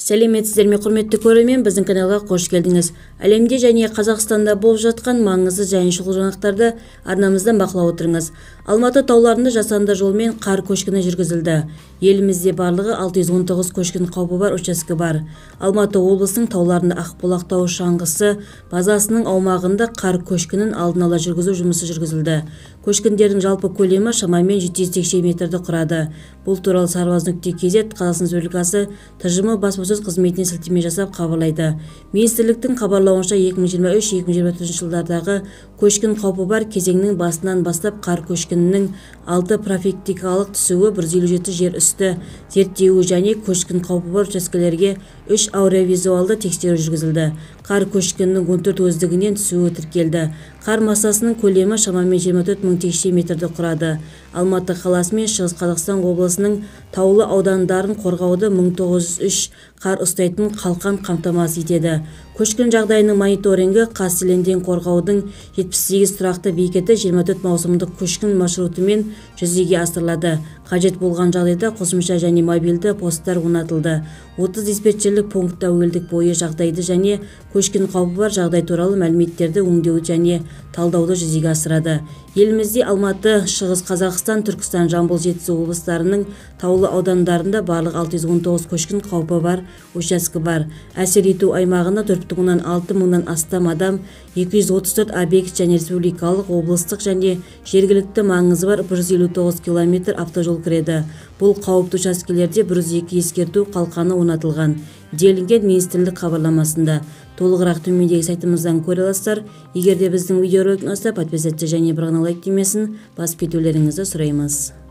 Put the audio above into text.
Сәлеметсіздер ме, құрметті көрермен, біздің каналға қош келдіңіз. Әлемде және Қазақстанда болып жатқан маңызды және шұғыл жаңалықтарды арнамыздан бақылап отырыңыз. Алматы тауларында жасанды жолмен қар көшкіні жүргізілді. Елімізде барлығы 619 көшкін қаупі бар учаске бар. Алматы облысының тауларында Ақбұлақ тау шаңғысы базасының аумағында қар көшкінін алдын ала жүргізу жұмысы жүргізілді. Көшкіндердің жалпы көлемі шамамен 700 текше метрді құрады. Бұл туралы Сарбаз.kz Қазақстан Республикасы ТЖМ баспасөз қызметіне сілтеме жасап хабарлайды. Министрліктің хабарлауынша 2023-2024 жылдардағы көшкін қаупі бар кезеңнің басынан бастап қар көшкінінің 6 профилактикалық түсуі, 157 жер үсті зерттеуі және көшкін қаупі бар учаскелерге 3 аудиовизуалды тексеру жүргізілді. Қар көшкінінің 14 өздігінен түсуі тіркелді. Қар массасының көлемі шамамен 24 мың текше метрді құрады. Алматы қаласы мен Шығыс Қазақстан облысының таулы аудандарын қорғауды 1903 қар ұстайтын қалқан қамтамасыз етеді. Көшкін жағдайының мониторингі Қаскелеңден қорғаудың 78 тұрақты бекеті 24 маусымдық көшкін маршрутымен жүзеге асырылады. Қажет болған жағдайда қосымша және мобильді посттар орнатылды. 30 диспетчерлік пункт тәулік бойы жағдайды және көшкін қаупі бар жағдай туралы мәліметтерді өңдеуді және талдауды жүзеге асырады. Елімізде Алматы, Шығыс Қазақстан, Түркістан, Жамбыл, Жетісу облыстарының таулы аудандарында барлық 619 көшкін қаупі бар учаске бар. Әсер ету аймағында 4,6 мыңнан астам адам, 234 объект және республикалық, облыстық және жергілікті маңызы бар 159 километр автожол кіреді. Бұл қауіпті учаскелерде 102 ескерту қалқаны орнатылған, делінген министрлік хабарламасында. Толығырақ төмендегі сайтымыздан көре аласыздар. Егер де біздің видеоролик ұнаса, подписаться және бір ғана лайк түймесін басып кетулеріңізді сұраймыз.